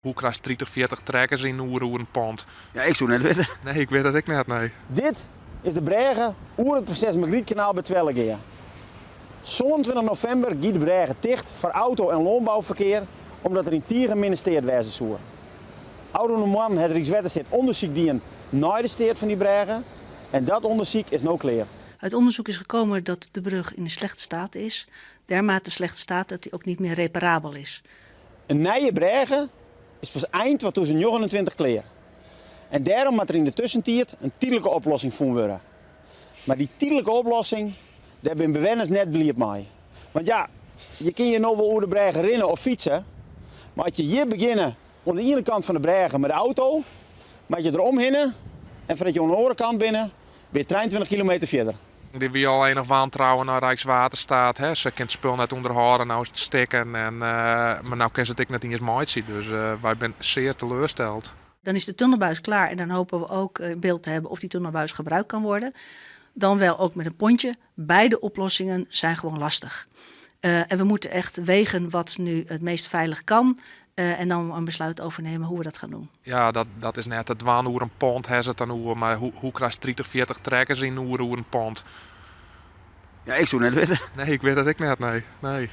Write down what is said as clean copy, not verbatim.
Hoe krijst 30, 40 trekkers yn oer in pont? Ja, ik soe net witte. Nee, ik wit it ek net, nee. Dit is de brêge oer it Prinses Margrietkanaal by Twellegea. 27 novimber gie de brêge ticht foar auto en lânbouferkear omdat er yn tige minne steat wêze soe. Ofrûne moannen hat Rykswettersteat ûndersyk dien nei de steat fan dy brêge en dat ûndersyk is no klear. Uit onderzoek is gekomen dat de brug in een slechte staat is. Dermate slechte staat dat die ook niet meer reparabel is. In nije brêge is pas ein 2029 klear. En dêrom moat der yn de tuskentiid in tydlike oplossing fûn wurde. Mar dy tydlike oplossing, dêr binne bewenners net bliid mei. Want ja, je kinne hjir no wol oer de brêge rinne of fytse, mar as je hjir begjinne oan de iene kant fan de brêge mei de auto, moatte je der omhinne en foardat je oan de oare kant binne, binne je 23 kilometer fierder. Dy wie al enich wantrouwen nei Rijkswaterstaat. Hè. Se kin it spul net ûnderhâlde, no is it stikken. En, mar no kin se it ek net iens meitsje. Dus wy binne sear teleursteld. Dan is de tunnelbuis klaar en dan hopen we ook in beeld te hebben of die tunnelbuis gebruikt kan worden. Dan wel ook met een pontje. Beide oplossingen zijn gewoon lastig. En we moeten echt wegen wat nu het meest veilig kan. En dan een besluit over nemen hoe we dat gaan doen. Ja, dat is net it dwaan oer in pont, ha se it dan oer. Mar hoe krijst 30, 40 trekkers yn oer in pont? Ja, ik soe net witte. Nee, ik wit it ek net, nee. Nee.